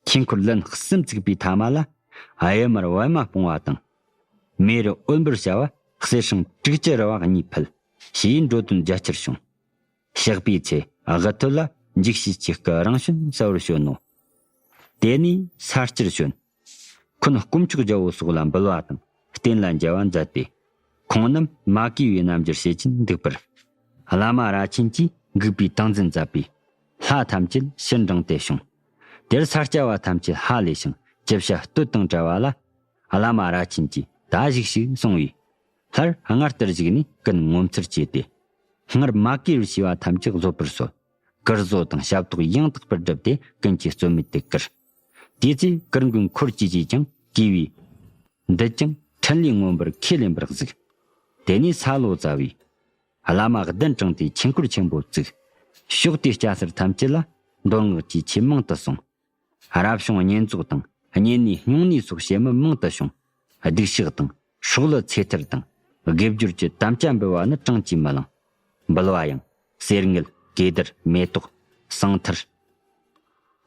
ཆོས་འཁོར་ལན་གསུམ་བརྩིགས་པའི་མཐའ་མ་ལ། གཡུལ་མར་པད་མ་སྤུངས་པ་དང་། མེ་རུ་འོད་འབར་བྱ་བ་གསེར་སྲང་དྲུག་ཅུ་རི་བ་གཉིས་ཕུལ། ཞེས་འགྲོ་དོན་རྒྱ་ཆེར་བྱུང་། གཤེགས་པའི་ཚེ་དབུ་ཐོད་ལ་འཇིགས་བྱེད་ཀྱི་སྐུ་རང་བྱོན་གསལ་བར་བྱོན་ནོ། དེ་ནས་ས་སྐྱར་བྱོན། འཁོན་དཀོན་མཆོག་རྒྱལ་པོ་སོགས་ལ་འབུལ་བ་དང་རྟེན་ལ་འཇལ་བ་མཛད་དེ། ཁོང་རྣམས་མ་གུས་པའི་རྣལ་འབྱོར་བྱེད་ཀྱིན་འདུག་པར། བླ་མ་རྭ་ཆེན་གྱིས་འགུགས་པའི་ཏིང་འཛིན་མཛད་པས། ལྷ་ཐམས་ཅད་ཕྱིར་འབྲངས་ཏེ་བྱུང་། དེར་ས་སྐྱ་པ་ཐམས་ཅད་ཧ་ལས་ཤིང་ཅི་བྱ་གཏོལ་དང་བྲལ་བ་ལ། བླ་མ་རྭ་ཆེན་གྱིས་ད་བཞུགས་ཤིག་གསུང་བས། སླར་སྔར་ལྟར་བཞུགས་ནས་ཀུན་ངོ་མཚར་སྐྱེས་ཏེ། སྔར་མ་གུས་པར་བྱས་པ་ཐམས་ཅད་བཟོད་པར་གསོལ། གུར་བཟོ་དང་ཞབས་ཏོག་ཡང་དག་པར་བསྒྲུབས་ཏེ་ཀུན་གྱིས་རྩོད་མེད་དུ་བཀུར། དེ་ཚེ་གུར་མགོན་འཁོར་བཅས་ཀྱིས་ཀྱང་གུས་པས། འདིར་ཀྱང་འཕྲིན་ལས་མངོན་པར་ཁས་ལེན་པར་གཟིགས། དེ་ནས་ས་ལོ་ཙཱ་བས། བླ་མ་གདན་དྲངས་ཏེ་ཆོས་འཁོར་ཆེན་པོ་བཙུགས། ཕྱོགས་དེའི་སྐྱ་སེར་ཐམས་ཅད་ལ་མདོ་སྔགས་ཀྱི་ཆོས་མང་དུ་གསུངས། རབ་བྱུང་བསྙེན་རྫོགས་དང་བསྙེན་གནས་སྨྱུང་གནས་སོགས་བྱེད་མི་མང་དུ་བྱུང་། སྡིག་བཤགས་དང་སྲོག་བླུ་ཚེ་ཐར་དང་དགེ་སྦྱོར་གྱི་དམ་བཅའ་འབུལ་བ་ནི་གྲངས་ཀྱིས་མི་ལང་། འབུལ་བ་ཡང་། གསེར་དངུལ། གོས་དར། མེ་ཏོག། ཟངས་ཐུར།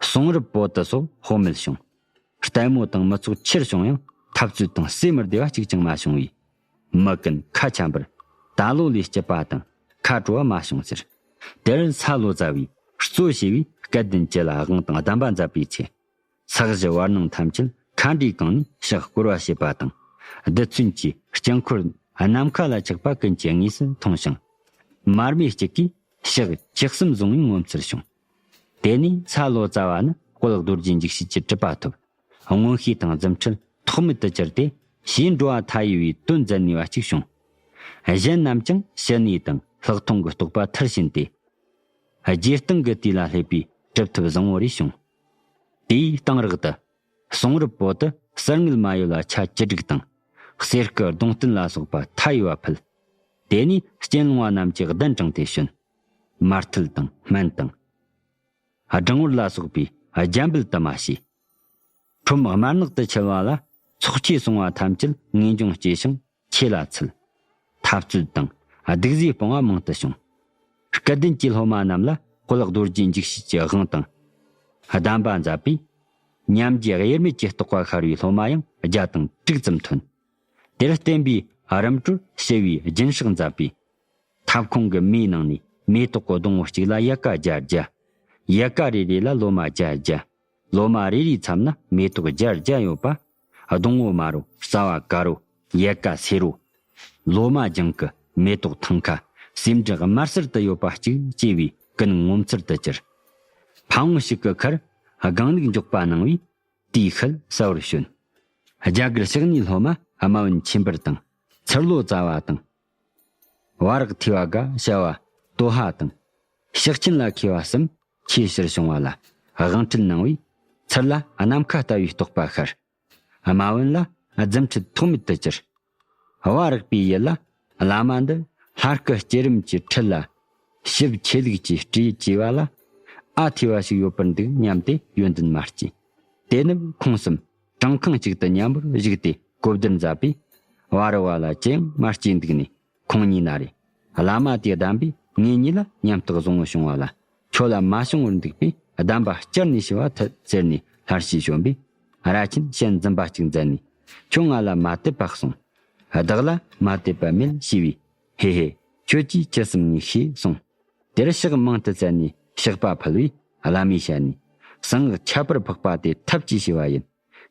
གསུང་རབ་པོ་ཏི་སོགས་དཔག་མེད་བྱུང་། ལྟད་མོ་དང་མི་ཚོགས་ཆེར་བྱུང་ཡང་། འཐབ་རྩོད་དང་སེམས་མི་བདེ་བ་གཅིག་ཀྱང་མ་བྱུང་བས། མི་ཀུན་ཁ་འཆམ་པར། ད་ལོ་ལས་སྐྱིད་པ་དང་ཁ་བྲོ་བ་མ་བྱུང་ཟེར། དེར་ས་ལོ་ཙཱ་བས་གཙོ་བྱས་པའི་སྐལ་ལྡན་བཅས་ལ་དབང་དང་གདམས་པ་མཛད་པའི་ཚེ། ས་གཞི་བར་སྣང་ཐམས་ཅད་མཁའ་འགྲོས་གང་ནས་ཕྱག་བསྐོར་བ་བྱེད་པ་དང་། རྡུལ་ཚོན་གྱི་དཀྱིལ་འཁོར་ནམ་མཁའ་ལ་ཆགས་པ་ཀུན་གྱིས་དངོས་སུ་མཐོང་ཞིང་། མར་མེ་གཅིག་གིས་ཕྱག་བཅུ་གསུམ་བཟུང་བའི་ངོ་མཚར་བྱུང་། དེ་ནས་ས་ལོ་ཙཱ་བ་ནི་དཔལ་རྡོ་རྗེ་འཇིགས་བྱེད་ཀྱི་གྲུབ་པ་ཐོབ། མངོན་ཤེས་དང་རྫུ་འཕྲུལ་ཐོགས་མེད་དུ་གྱུར་ཏེ། ཞེས་འགྲོ་བ་མཐའ་ཡས་པའི་དོན་མཛད་ནུས་པ་གཅིག་བྱུང་། གཞན་རྣམས་ཀྱང་ཕྱི་ནས་དང་ལྷག་མཐོང་གི་རྟོགས་པ་མཐར་ཕྱིན་ཏེ། རྗེས་སྟེང་གི་དུས་ལ་སླེབས་པའི་གྲུབ་ཐོབ་བཟང་བོ་རེ་བྱུང་། དེའི་གཏང་རག་ཏུ། གསུང་རབ་པོ་ཏི་གསེར་དངུལ་མ་ཡོ་ལ་ཆ་བཅུ་དྲུག་དང་། གསེར་སྐུ་གདུང་རྟེན་ལ་སོགས་པ་མཐའ་ཡས་པ་ཕུལ། དེ་ནས་སྤྱན་ལོང་བ་རྣམས་ཀྱིས་གདན་དྲངས་ཏེ་བྱོན། མར་ཐུལ་དང་སྨན་དང་། སྦྲང་བུར་ལ་སོགས་པའི་རྒྱ་འབུལ་དུ་མ་བྱས། ཁྲོམ་དམར་ནག་ཏུ་འཁྱིལ་བ་ལ་ཚོགས་ཀྱིས་སོང་བ་ཐམས་ཅད་ངེས་འབྱུང་སྐྱེས་ཤིང་ཆོས་ལ་ཚུད། འཐབ་རྩོད་དང་གདུག་རྩུབ་སྤོང་བ་མང་དུ་བྱུང་། སྐལ་ལྡན་གྱི་སློབ་མ་རྣམས་ལ་དཔལ་རྡོ་རྗེ་འཇིགས་བྱེད་ཀྱི་དབང་དང་གདམས་པ་མཛད་པས། ཉམས་རྒྱུད་དབྱེར་མེད་ཀྱི་རྟོགས་པ་ཤར་བའི་སློབ་མ་ཡང་བརྒྱ་དང་དྲུག་ཙམ་ཐོན། དེར་བརྟེན་པའི་རིམ་གྲོར་ཞི་བའི་སྦྱིན་སྲེག་མཛད་པས། ཐབ་ཁུང་གི་མེའི་ནང་ནས་མེ་ཏོག་གི་སྡོང་བོ་གཅིག་ལ་ཡལ་ག་བརྒྱད་བརྒྱ། ཡལ་ག་རེ་རེ་ལ་ལོ་མ་བརྒྱད་བརྒྱ། ལོ་མ་རེ་རེའི་མཚམས་ན་མེ་ཏོག་བརྒྱད་བརྒྱ་ཡོད་པ། སྡོང་བོ་དམར་རོ། རྩ་བ་དཀར་རོ། ཡལ་ག་སེར་རོ། ལོ་མ་ལྗང་གུ། མེ་ཏོག་ཐང་ཁ། སེམས་འདྲ་དམར་སེར་དུ་ཡོད་པ་གཅིག་སྐྱེས་པས་ཀུན་ངོ་མཚར་དུ་གྱུར། ཕ་བོང་ཞིག་གི་ཁར་སྒང་ནུག་མགྱོགས་པ་གནང་བས། དེའི་ཤུལ་ཟ་བར་བྱོན། རྒྱ་གར་ཕྱག་ནས་སློབ་མ་སྨྲ་བན་ཆོས་འཕེལ་དང་། ཚུར་ལོ་ཙཱ་བ་དང་། བ་རག་ཐི་བ་དགའ་བྱ་བ་ཏོ་ཧ་དང་། ཕྱག་ཆེན་ལ་མཁས་པ་གསུམ་ཆོས་ཕྱིར་བྱུང་བ་ལ་དབང་ཁྲིད་གནང་བས། ཚུར་ལ་ནམ་མཁའ་ལྟ་བུའི་རྟོགས་པ་ཤར། སྨྲ་བན་ལ་རྫུ་འཕྲུལ་ཐོགས་མེད་དུ་གྱུར། བ་རག་པའི་ཡུལ་ལ་བླ་མ་འདི་ལྷ་སྐུ་བསྐྱེད་རིམ་གྱི་ཁྲིད་ལ་ཞིབ་ཆོས་ལུགས་ཀྱི་སྤྲོས་བཅས་པ་ལ་ཨ་ཐེ་བ་ཞིག་ཡོད་པར་འདུག་སྙམ་སྟེ་ཡོན་ཏན་མ་སྐྱེས། དེ་ནི་ཁོང་གསུམ་བྲང་ཁང་གཅིག་ཏུ་མཉམ་པོར་བཞུགས་ཏེ་གོ་བསྡུར་མཛད་པས། བ་རག་པ་ལ་ཅི་ཡང་མ་སྐྱེས་འདུག་ནས། ཁོང་གཉིས་ན་རེ། བླ་མ་དེས་གདམས་པས་ངེད་གཉིས་ལ་ཉམས་རྟོགས་བཟང་བོ་བྱུང་བ་ལ། ཁྱོད་ལ་མ་བྱུང་བར་འདུག་པས་གདམས་པ་བསྐྱར་ནས་ཞུ་བ་ཐུབ་ཟེར་ནས་སླར་ཞུས་བྱོན་པས། རྭ་ཆེན་ཞལ་འཛུམ་པ་གཅིག་མཛད་ནས། ཁྱོད་ང་ལ་མ་དད་པ་གསུངས། བདག་ལ་མ་དད་པ་མེད་ཞུས་པས། ཧེ་ཧེ། ཁྱོད་ཀྱིས་ཅི་གསུང་ངས་ཤེས་གསུངས། དེར་ཕྱག་མང་དུ་བཙལ་ནས་བཤགས་པ་ཕུལ་བས། བླ་མའི་ཞལ་ནས། གསང་སྔགས་ཁྱད་པར་འཕགས་པ་དེ་ཐབས་ཀྱིས་ཤེས་པ་ཡིན།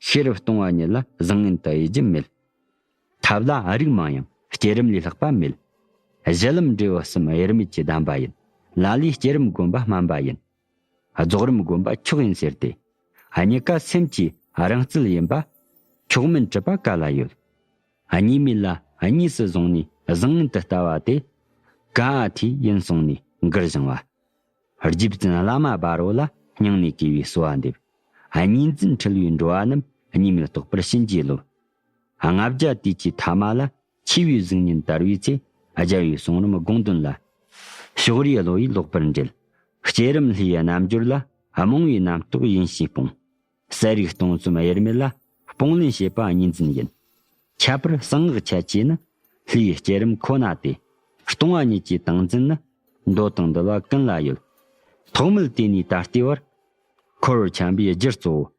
ཤེས་རབ་སྟོང་བ་ཉིད་ལ་བཟང་ངན་དུ་དབྱེ་རྒྱུ་མེད། ཐབས་ལ་རིགས་མང་ཡང་བསྐྱེད་རིམ་ལས་ལྷག་པ་མེད། གཞི་ལམ་འབྲས་བུ་གསུམ་དབྱེར་མེད་ཀྱི་གདམས་པ་ཡིན། ལ་ལས་བསྐྱེད་རིམ་བསྒོམ་པ་སྨན་པ་ཡིན། རྫོགས་རིམ་བསྒོམ་པ་མཆོག་ཡིན་ཟེར་ཏེ། གཉིས་ཀ་སེམས་ཀྱི་རང་རྩལ་ཡིན་པ། མཆོག་དམན་གྲུབ་པ་ག་ལ་ཡོད། གཉིས་མེད་ལ་གཉིས་སུ་བཟུང་ནས་བཟང་ངན་དུ་ལྟ་བ་དེ། ག་ཨ་ཐི་ཡིན་གསུངས་ནས་མགུར་བཞེངས་པ། རྗེ་བཙུན་བླ་མ་འབའ་རོ་ལ་སྙིང་ནས་གུས་པའི་གསོལ་བ་འདེབས། གཉིས་འཛིན་འཁྲུལ་བའི་འགྲོ་བ་རྣམས་གཉིས་མེད་རྟོགས་པར་བྱིན་གྱིས་རློབས། ལྔ་བརྒྱ་དུས་ཀྱི་ཐ་མ་ལ་ཆེ་བའི་གཟུགས་བརྙན་དར་བའི་ཚེ། རྒྱལ་བའི་གསུང་རིམ་དགོངས་དོན་ལ། ཕྱོགས་རིས་བློ་ཡིས་ལོག་པར་འབྲེལ། བསྐྱེད་རིམ་ལྷའི་རྣལ་འབྱོར་ལ། རྨོངས་པའི་རྣམ་རྟོག་ཡིན་ཞེས་སྤོང་། གསལ་རིག་སྟོང་གསུམ་དབྱེར་མེད་ལ། སྤོང་ལེན་བྱེད་པ་གཉིས་འཛིན་ཡིན། ཁྱད་པར་གསང་སྔགས་ཁྱད་ཆོས་ནི། ལྷའི་བསྐྱེད་རིམ་ཁོ་ན་སྟེ། སྟོང་བ་ཉིད་ཀྱི་ཏིང་འཛིན་ནི། མདོ་དང་འདུལ་བ་ཀུན་ལ་ཡོད། ཐོག་མེད་དེ་ནས་ད་ལྟའི་བར། འཁོར་བར་འཁྱམས་པའི་རྒྱུ་གཙོ་བོ།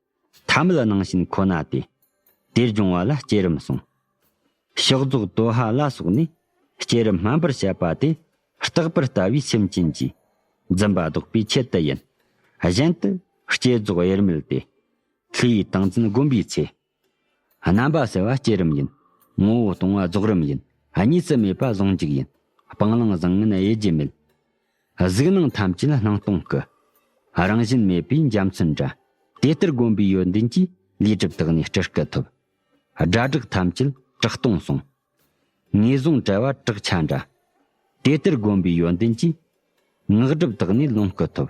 ཐ་མལ་སྣང་ཞེན་ཁོ་ན་སྟེ། དེ་སྦྱོང་བ་ལ་བསྐྱེད་རིམ་གསུངས། ཕྱག་རྫོགས་དོ་ཧ་ལ་སོགས་ནས། བསྐྱེད་རིམ་སྨན་པར་བཤད་པ་དེ། རྟག་པར་ལྟ་བའི་སེམས་ཅན་གྱི། འཛིན་པ་ལྡོག་པའི་ཆེད་དུ་ཡིན། གཞན་དུ་བསྐྱེད་རྫོགས་དབྱེར་མེད་དེ། ལྷའི་ཏིང་འཛིན་བསྒོམ་པའི་ཚེ། རྣམ་པ་གསལ་བ་བསྐྱེད་རིམ་ཡིན། ངོ་བོ་སྟོང་པ་རྫོགས་རིམ་ཡིན། གཉིས་སུ་མེད་པ་ཟུང་འཇུག་ཡིན། སྤང་བླང་བཟང་ངན་དབྱེ་རྒྱུ་མེད། གཟུགས་སྣང་ཐམས་ཅད་སྣང་སྟོང་སྐུ། རང་བཞིན་མེད་པའི་འཇའ་ཚོན་འདྲ། དེ་ལྟར་བསྒོམས་པའི་ཡོན་ཏན་གྱིས། ལས་སྒྲིབ་དག་ནས་སྤྲུལ་སྐུ་ཐོབ། སྒྲ་གྲགས་ཐམས་ཅད་གྲགས་སྟོང་གསུངས། ངེས་བཟུང་བྲལ་བ་བྲག་ཆ་འདྲ། དེ་ལྟར་བསྒོམས་པའི་ཡོན་ཏན་གྱིས། ངག་སྒྲིབ་དག་ནས་ལོངས་སྐུ་ཐོབ།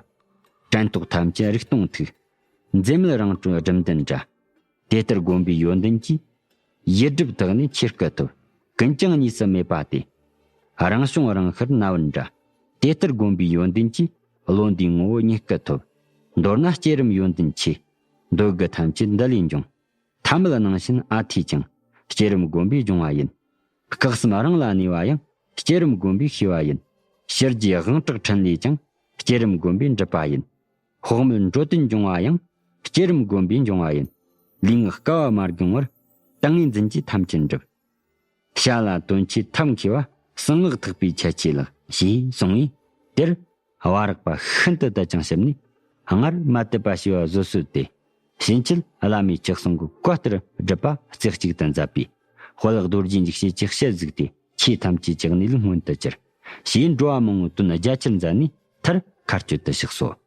དྲན་རྟོག་ཐམས་ཅད་རིག་སྟོང་ཐུགས། འཛད་མེད་རང་གྲོལ་སྒྲུབ་འདུན་འདྲ། དེ་ལྟར་བསྒོམས་པའི་ཡོན་ཏན་གྱིས། ཡིད་སྒྲིབ་དག་ནས་ཆོས་སྐུ་ཐོབ། ཀུན་ཀྱང་གཉིས་སུ་མེད་པ་སྟེ། རང་བྱུང་རང་ཤར་སྣང་བ་འདྲ། དེ་ལྟར་བསྒོམས་པའི་ཡོན་ཏན་གྱིས། བློ་འདས་ངོ་བོ་ཉིད་སྐུ་ཐོབ། མདོར་ན་བསྐྱེད་རིམ་ཡོན་ཏན་ཆེ། འདོད་དགུ་ཐམས་ཅད་འདི་ལས་འབྱུང་། ཐ་མལ་སྣང་ཞེན་ཨ་ཐིས་ཀྱང་། བསྐྱེད་རིམ་བསྒོམས་པས་སྦྱོང་བ་ཡིན། སྐུ་གསུམ་རང་ལ་གནས་པ་ཡང་། བསྐྱེད་རིམ་བསྒོམས་པས་ཤེས་པ་ཡིན། ཕྱི་རྒྱུའི་དབང་དྲག་ཕྲིན་ལས་ཀྱང་། བསྐྱེད་རིམ་བསྒོམས་པས་འགྲུབ་པ་ཡིན། དཔག་མེད་འགྲོ་དོན་འབྱུང་བ་ཡང་། བསྐྱེད་རིམ་བསྒོམས་པས་འབྱུང་བ་ཡིན། ལུས་ངག་བསྐལ་བ་མ་དགང་བར། ཏིང་ངེ་འཛིན་གྱིས་ཐམས་ཅད་འགྲུབ། བྱ་ལ་དོན་ཆེ་ཐབས་མཁས་པ། གསང་སྔགས་ཐེག་པའི་ཁྱད་ཆོས་ལགས། ཞེས་གསུངས་པས། དེར་བ་རག་པ་ཤིན་ཏུ་དད་ཅིང་ཞིབ་ནས། སྔར་མ་དད་པ་ཞེས་པ་བཟོད་གསོལ་ཏེ། ཕྱིན་ཆད་བླ་མའི་ཆོས་གསུང་གི་བཀའ་ལྟར་སྒྲུབ་པ་རྩེ་གཅིག་ཏུ་མཛད་པས། དཔལ་རྡོ་རྗེ་འཇིགས་བྱེད་ཀྱི་ཞལ་གཟིགས་ཏེ། ཆོས་ཐམས་ཅད་ཀྱི་གནས་ལུགས་མངོན་དུ་གྱུར། ཞེས་འགྲོ་བ་མང་པོའི་དོན་རྒྱ་ཆེར་མཛད་ནས། མཐར་མཁའ་སྤྱོད་དུ་གཤེགས་སོ།